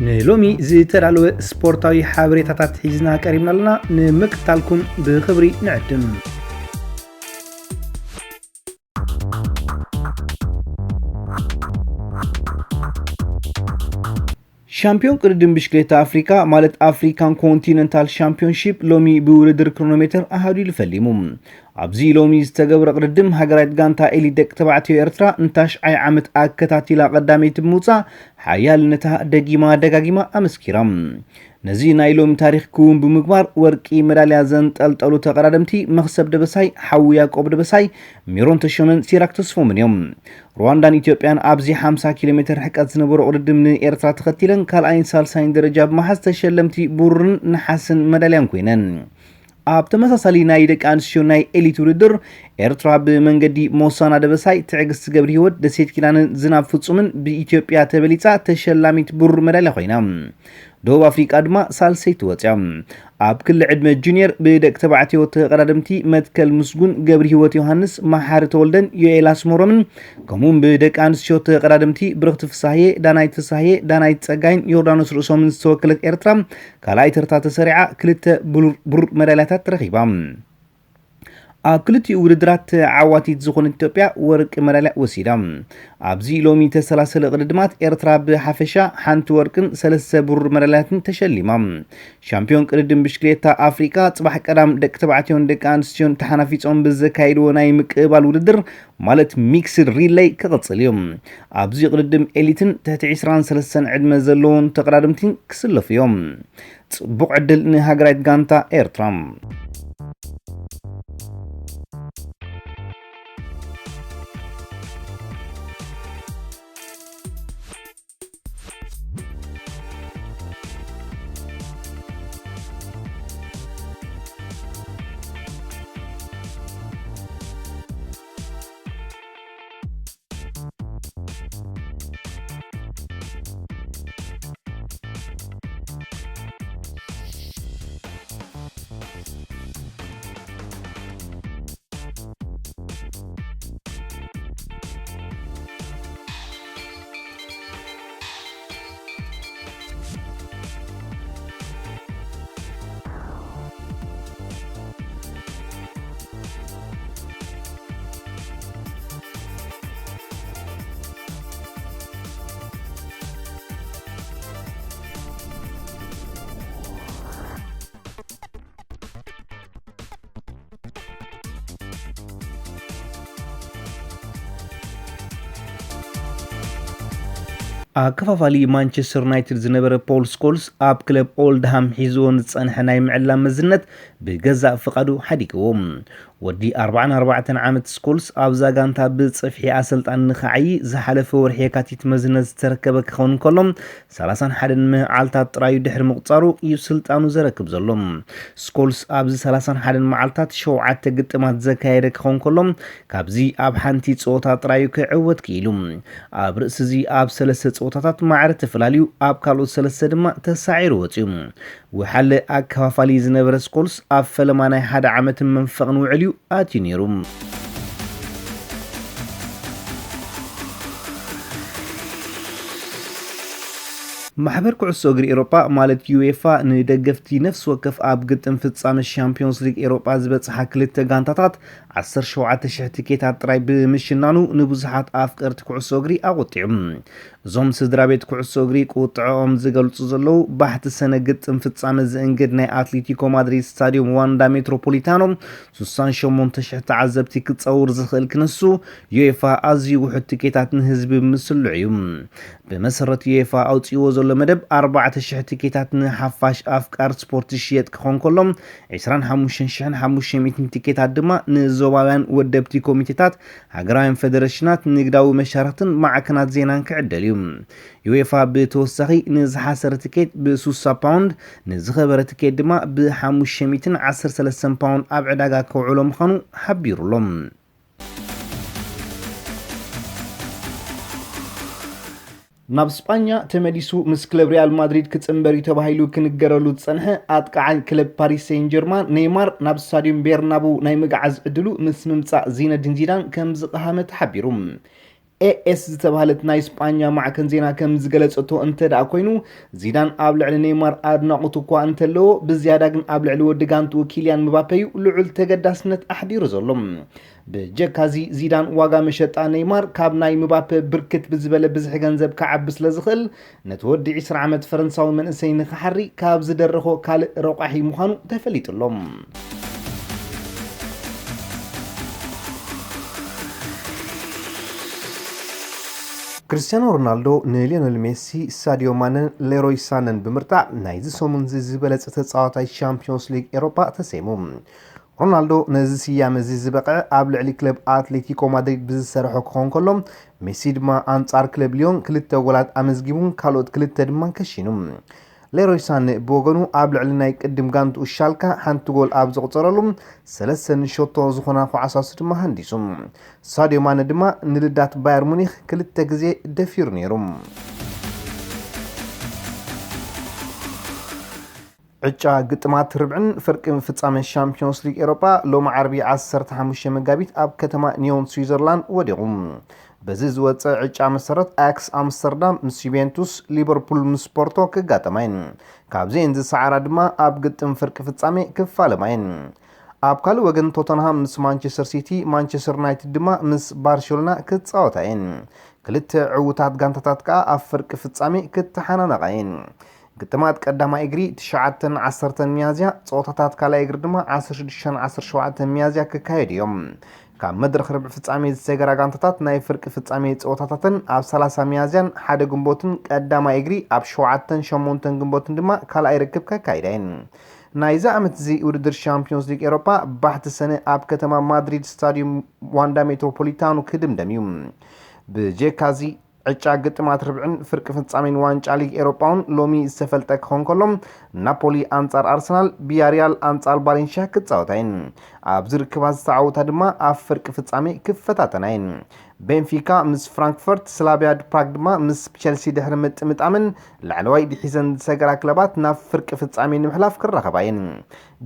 ንሎሚ ዝተዳለወ ስፖርታዊ ሓበሬታታት ሒዝና ቀሪብና ኣለና። ንምክትታልኩም ብኽብሪ ንዕድም። ሻምፒዮን ቅድድም ብሽክሌታ ኣፍሪካ፣ ማለት ኣፍሪካን ኮንቲነንታል ሻምፒዮንሺፕ፣ ሎሚ ብውድድር ክሮኖሜተር ኣሃዱ ኢሉ ፈሊሙ። ኣብዚ ሎሚ ዝተገብረ ቅድድም፣ ሃገራዊት ጋንታ ኤሊት ደቂ ተባዕትዮ ኤርትራ ንታሽዓይ ዓመት ኣከታቲላ ቀዳመይቲ ብምውፃእ፣ ሓያልነታ ደጊማ ደጋጊማ ኣመስኪራ። ነዚ ናይ ሎሚ ታሪኽ ክውን ብምግባር፣ ወርቂ መዳልያ ዘንጠልጠሉ ተቐዳደምቲ መኽሰብ ደበሳይ፣ ሓዊ ያዕቆብ ደበሳይ፣ ሜሮን ተሾመን ሲራክ ተስፎምን እዮም። ሩዋንዳን ኢትዮጵያን ኣብዚ ሓምሳ ኪሎ ሜትር ርሕቀት ዝነበሮ ቅድድም ንኤርትራ ተኸቲለን ካልኣይን ሳልሳይን ደረጃ ብምሓዝ ተሸለምቲ ብሩርን ነሓስን መዳልያን ኮይነን። ኣብ ተመሳሳሊ ናይ ደቂ ኣንስትዮ ናይ ኤሊት ውድድር፣ ኤርትራ ብመንገዲ ሞሳና ደበሳይ፣ ትዕግስቲ ገብረ ህይወት፣ ደሴት ኪዳነ ዝናብ ፍጹምን ብኢትዮጵያ ተበሊጻ ተሸላሚት ብሩር መዳልያ ኮይና። ደቡብ ኣፍሪቃ ድማ ሳልሰይቲ ወጽያ። ኣብ ክሊ ዕድመ ጁኒየር ብደቂ ተባዕትዮ ተቐዳደምቲ መትከል ምስጉን፣ ገብረ ህይወት ዮሃንስ፣ መሓሪ ተወልደን ዮኤል ኣስመሮምን፣ ከምኡውን ብደቂ ኣንስትዮ ተቐዳደምቲ ብርኽቲ ፍሳህየ፣ ዳናይት ፍሳህየ፣ ዳናይት ጸጋይን ዮርዳኖስ ርእሶምን ዝተወከለት ኤርትራ ካልኣይ ተርታ ተሰሪዓ ክልተ ብሩር፣ ብሩር መዳልያታት ረኺባ። ኣብ ክልቲኡ ውድድራት ተዓዋቲት ዝኾነት ኢትዮጵያ ወርቂ መዳልያ ወሲዳ። ኣብዚ ሎሚ ተሰላሰለ ቅድድማት ኤርትራ ብሓፈሻ ሓንቲ ወርቅን ሰለስተ ብሩር መዳልያትን ተሸሊማ። ሻምፒዮን ቅድድም ብሽክሌታ ኣፍሪቃ ጽባሕ ቀዳም ደቂ ተባዕትዮን ደቂ ኣንስትዮን ተሓናፊጾም ብዘካየድዎ ናይ ምቅእባል ውድድር፣ ማለት ሚክስድ ሪለይ፣ ክቕጽል እዩ። ኣብዚ ቅድድም ኤሊትን ትሕቲ ዕስራን ሰለስተን ዕድመ ዘለዎም ተቐዳደምቲን ክስለፉ እዮም። ጽቡቕ ዕድል ንሃገራዊት ጋንታ ኤርትራ። ኣከፋፋሊ ማንቸስተር ዩናይትድ ዝነበረ ፖል ስኮልስ፣ ኣብ ክለብ ኦልድሃም ሒዝዎ ንዝጸንሐ ናይ ምዕላም መዝነት ብገዛእ ፍቓዱ ሓዲግዎ። ወዲ ኣርባዓን ኣርባዕተን ዓመት ስኮልስ ኣብዛ ጋንታ ብጸፍሒ ኣሰልጣኒ ንኽዓዪ ዝሓለፈ ወርሒ የካቲት መዝነት ዝተረከበ ክኸውን እንከሎ፣ ሰላሳን ሓደን መዓልታት ጥራዩ ድሕሪ ምቑጻሩ እዩ ስልጣኑ ዘረክብ ዘሎ። ስኮልስ ኣብዚ ሰላሳን ሓደን መዓልታት ሸውዓተ ግጥማት ዘካየደ ክኸውን ከሎ፣ ካብዚ ኣብ ሓንቲ ጸወታ ጥራዩ ክዕወት ክኢሉ። ኣብ ርእሲ እዚ ኣብ ሰለስተ ጸወታታት ማዕረ ተፈላልዩ፣ ኣብ ካልኦት ሰለስተ ድማ ተሳዒሩ ወጺኡ። ወሓለ ኣከፋፋሊ ዝነበረ ስኮልስ ኣብ ፈለማ ናይ ሓደ ዓመትን መንፈቕን ውዕል እዩ ኣትዩ ነይሩ። ማሕበር ኩዕሶ እግሪ ኤሮጳ ማለት ዩኤፋ ንደገፍቲ ነፍሲ ወከፍ ኣብ ግጥም ፍጻመ ሻምፒዮንስ ሊግ ኤሮጳ ዝበጽሓ ክልተ ጋንታታት ዓሰርተ ሸውዓተ ሽሕ ትኬታት ጥራይ ብምሽናኑ ንብዙሓት ኣፍቀርቲ ኩዕሶ እግሪ ኣቑጢዑ። እዞም ስድራ ቤት ኩዕሶ እግሪ ቁጥዐኦም ዝገልጹ ዘለዉ፣ ባሕቲ ሰነ ግጥም ፍጻመ ዝእንግድ ናይ ኣትሌቲኮ ማድሪድ ስታዲዮም ዋንዳ ሜትሮፖሊታኖ ስሳን ሸሞንተ ሽሕ ተዓዘብቲ ክጸውር ዝኽእል ክነሱ ዩኤፋ ኣዝዩ ውሑድ ትኬታት ንህዝቢ ምስልዑ እዩ። ብመሰረት ዩኤፋ ኣውጺእዎ ዘሎ መደብ፣ ኣርባዕተ ሽሕ ትኬታት ንሓፋሽ ኣፍቃር ስፖርት ዝሽየጥ ክኾን ከሎ፣ ዕስራን ሓሙሽተን ሽሕን ሓሙሽተ ሚእትን ትኬታት ድማ ንዞባውያን ወደብቲ ኮሚቴታት፣ ሃገራውያን ፈደረሽናት፣ ንግዳዊ መሻርኽትን ማዕከናት ዜናን ክዕደል እዩ። ዩኤፋ ብተወሳኺ ንዝሓሰረ ትኬት ብስሳ ፓውንድ፣ ንዝኸበረ ትኬት ድማ ብሓሙሽተ ሚእትን ዓሰርተ ሰለስተን ፓውንድ ኣብ ዕዳጋ ከውዕሎ ምዃኑ ሓቢሩ ኣሎ። ናብ ስጳኛ ተመሊሱ ምስ ክለብ ሪያል ማድሪድ ክጽንበር እዩ ተባሂሉ ክንገረሉ ዝጸንሐ ኣጥቃዓይ ክለብ ፓሪስ ሴን ጀርማን ኔይማር ናብ ስታዲየም ቤርናቡ ናይ ምግዓዝ ዕድሉ ምስ ምምጻእ ዚነዲን ዚዳን ከም ዝቐሃመ ተሓቢሩ። ኤኤስ ዝተባህለት ናይ ስጳኛ ማዕከን ዜና ከም ዝገለጸቶ እንተ ደኣ ኮይኑ፣ ዚዳን ኣብ ልዕሊ ኔይማር ኣድናቖት እኳ እንተለዎ፣ ብዝያዳ ግን ኣብ ልዕሊ ወዲ ጋንትኡ ኪልያን ምባፔ እዩ ልዑል ተገዳስነት ኣሕዲሩ ዘሎ። ብጀካዚ ዚዳን ዋጋ መሸጣ ኔይማር ካብ ናይ ምባፔ ብርክት ብዝበለ ብዝሒ ገንዘብ ክዓቢ ስለ ዝኽእል፣ ነቲ ወዲ ዕስራ ዓመት ፈረንሳዊ መንእሰይ ንኽሓሪ ካብ ዝደረኾ ካልእ ረቋሒ ምዃኑ ተፈሊጡ ኣሎ። ክርስቲያኖ ሮናልዶ ንሊዮነል ሜሲ፣ ሳዲዮ ማነን ሌሮይ ሳነን ብምርታዕ ናይዚ ሰሙን እዚ ዝበለጸ ተጻዋታይ ሻምፒዮንስ ሊግ ኤሮፓ ተሰይሙ። ሮናልዶ ነዚ ስያመ እዚ ዝበቕዐ ኣብ ልዕሊ ክለብ ኣትሌቲኮ ማድሪድ ብዝሰርሖ ክኸውን ከሎ፣ ሜሲ ድማ ኣንጻር ክለብ ሊዮን ክልተ ጎላት ኣመዝጊቡን ካልኦት ክልተ ድማ ከሺኑ። ሌሮይ ሳነ ብወገኑ ኣብ ልዕሊ ናይ ቅድም ጋንትኡ ሻልካ ሓንቲ ጎል ኣብ ዘቑጸረሉ ሰለስተ ንሸቶ ዝኾና ኳዕሳሱ ድማ ሃንዲሱ። ሳዲዮ ማነ ድማ ንልዳት ባየር ሙኒክ ክልተ ግዜ ደፊሩ ነይሩ። ዕጫ ግጥማት ርብዕን ፍርቂ ፍጻመ ሻምፒዮንስ ሊግ ኤሮጳ ሎሚ ዓርቢ ዓሰርተ ሓሙሽተ መጋቢት ኣብ ከተማ ኒዮን ስዊዘርላንድ ወዲቑ። በዚ ዝወጸ ዕጫ መሰረት ኣያክስ ኣምስተርዳም ምስ ዩቬንቱስ፣ ሊቨርፑል ምስ ፖርቶ ክጋጠማ እየን። ካብዚኤን ዝሰዓራ ድማ ኣብ ግጥም ፍርቂ ፍጻሜ ክፋለማ እየን። ኣብ ካልእ ወገን ቶተንሃም ምስ ማንቸስተር ሲቲ፣ ማንቸስተር ዩናይትድ ድማ ምስ ባርሴሎና ክጻወታ እየን። ክልተ ዕዉታት ጋንታታት ከኣ ኣብ ፍርቂ ፍጻሜ ክተሓናነቓ እየን። ግጥማት ቀዳማይ እግሪ ትሽዓተን ዓሰርተን ሚያዝያ፣ ጸወታታት ካልኣይ እግሪ ድማ ዓሰርተ ሽዱሽተን ዓሰርተ ሸውዓተን ሚያዝያ ክካየዱ እዮም። ካብ መድረኽ ርብዒ ፍጻሜ ዝሰገራ ጋንታታት ናይ ፍርቂ ፍጻሜ ጸወታታተን ኣብ ሰላሳ ሚያዝያን ሓደ ግንቦትን ቀዳማይ እግሪ ኣብ ሸውዓተን ሸሞንተን ግንቦትን ድማ ካልኣይ ርክብ ከካይዳ እየን። ናይዚ ዓመት እዚ ውድድር ሻምፒዮንስ ሊግ ኤሮፓ ባሕቲ ሰነ ኣብ ከተማ ማድሪድ ስታዲዩም ዋንዳ ሜትሮፖሊታኖ ክድምደም እዩ። ብጀካዚ ዕጫ ግጥማት ርብዕን ፍርቂ ፍጻሜን ዋንጫ ሊግ ኤሮጳ እውን ሎሚ ዝተፈልጠ ክኸውን ከሎ፣ ናፖሊ ኣንጻር ኣርሰናል፣ ቢያሪያል ኣንጻር ቫሌንሽያ ክጻወታ እየን። ኣብዚ ርክባት ዝተዓወታ ድማ ኣብ ፍርቂ ፍጻሜ ክፈታተና እየን። ቤንፊካ ምስ ፍራንክፈርት፣ ስላቪያ ፕራግ ድማ ምስ ቸልሲ ድሕሪ ምጥምጣምን ላዕለዋይ ድሒዘን ዝሰገራ ክለባት ናብ ፍርቂ ፍጻሜ ንምሕላፍ ክራኸባ እየን።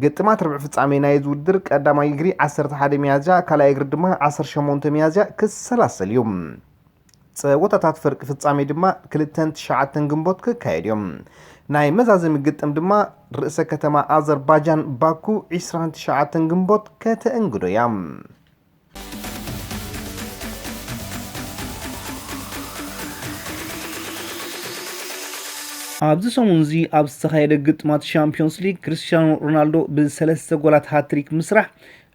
ግጥማት ርብዒ ፍጻሜ ናይዚ ውድድር ቀዳማይ እግሪ ዓሰርተ ሓደ ሚያዝያ፣ ካልኣይ እግሪ ድማ ዓሰርተ ሸሞንተ ሚያዝያ ክሰላሰል እዩ። ጸወታታት ፍርቂ ፍጻሜ ድማ ክልተን ትሽዓተን ግንቦት ክካየድ እዮም። ናይ መዛዘሚ ግጥም ድማ ርእሰ ከተማ ኣዘርባጃን ባኩ ዒስራን ትሽዓተን ግንቦት ከተእንግዶ እያ። ኣብዚ ሰሙን እዚ ኣብ ዝተኻየደ ግጥማት ሻምፒዮንስ ሊግ፣ ክርስቲያኖ ሮናልዶ ብሰለስተ ጎላት ሃትሪክ ምስራሕ፣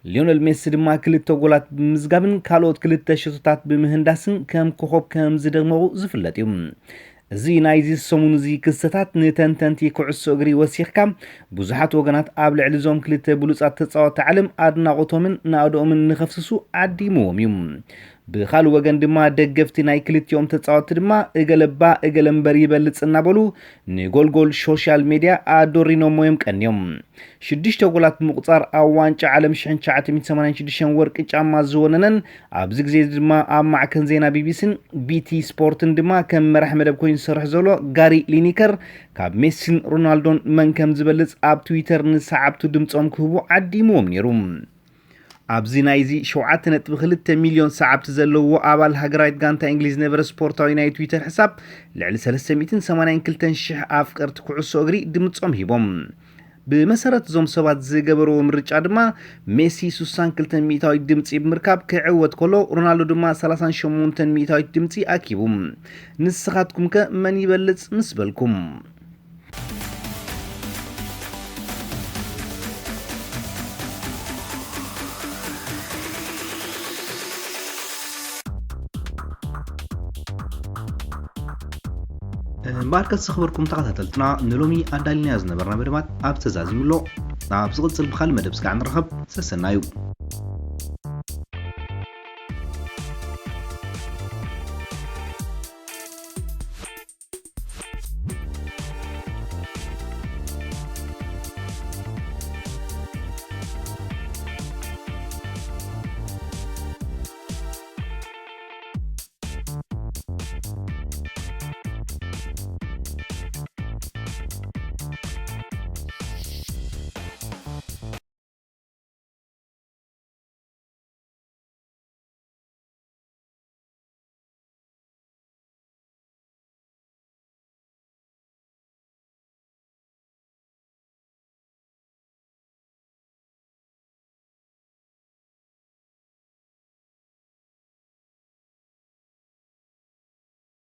ሊዮነል ሜሲ ድማ ክልተ ጎላት ብምምዝጋብን ካልኦት ክልተ ሸቶታት ብምህንዳስን ከም ኮኾብ ከም ዝደመቑ ዝፍለጥ እዩ። እዚ ናይዚ ሰሙን እዚ ክስተታት ንተንተንቲ ኩዕሶ እግሪ ወሲኽካ፣ ብዙሓት ወገናት ኣብ ልዕሊ እዞም ክልተ ብሉጻት ተጻወትቲ ዓለም ኣድናቖቶምን ናእድኦምን ንኸፍስሱ ዓዲምዎም እዩ። ብኻልእ ወገን ድማ ደገፍቲ ናይ ክልቲኦም ተጻወትቲ ድማ እገለባ እገለ እምበር ይበልጽ እናበሉ ንጎልጎል ሶሻል ሜድያ ኣዶሪኖሞ እዮም ቀንዮም። ሽዱሽተ ጎላት ብምቑጻር ኣብ ዋንጫ ዓለም ሽሕን ትሽዓተ ሚእትን ሰማንያን ሽዱሽተን ወርቂ ጫማ ዝወነነን ኣብዚ ግዜ ድማ ኣብ ማዕከን ዜና ቢቢሲን ቢቲ ስፖርትን ድማ ከም መራሒ መደብ ኮይኑ ዝሰርሕ ዘሎ ጋሪ ሊኒከር ካብ ሜሲን ሮናልዶን መን ከም ዝበልጽ ኣብ ትዊተር ንሰዓብቱ ድምጾም ክህቡ ዓዲምዎም ነይሩ። ኣብዚ ናይዚ ሸውዓተ ነጥቢ ክልተ ሚልዮን ሰዓብቲ ዘለዎ ኣባል ሃገራዊት ጋንታ እንግሊዝ ዝነበረ ስፖርታዊ ናይ ትዊተር ሕሳብ፣ ልዕሊ ሰለስተ ሚእትን ሰማንያን ክልተን ሽሕ ኣፍቀርቲ ኩዕሶ እግሪ ድምጾም ሂቦም። ብመሰረት እዞም ሰባት ዝገበርዎ ምርጫ ድማ፣ ሜሲ ስሳን ክልተን ሚእታዊት ድምጺ ብምርካብ ክዕወት ከሎ፣ ሮናልዶ ድማ ሰላሳን ሸሞንተን ሚእታዊት ድምጺ ኣኪቡ። ንስኻትኩምከ መን ይበልጽ ምስ በልኩም? እምበኣርከስ ዝኽበርኩም ተኸታተልትና፣ ንሎሚ ኣዳሊናዮ ዝነበርና መደባት ኣብ ተዛዚሙ ኣሎ። ናብ ዝቕጽል ብኻልእ መደብ ስጋዕ ንራኸብ። ሰሰናዩ።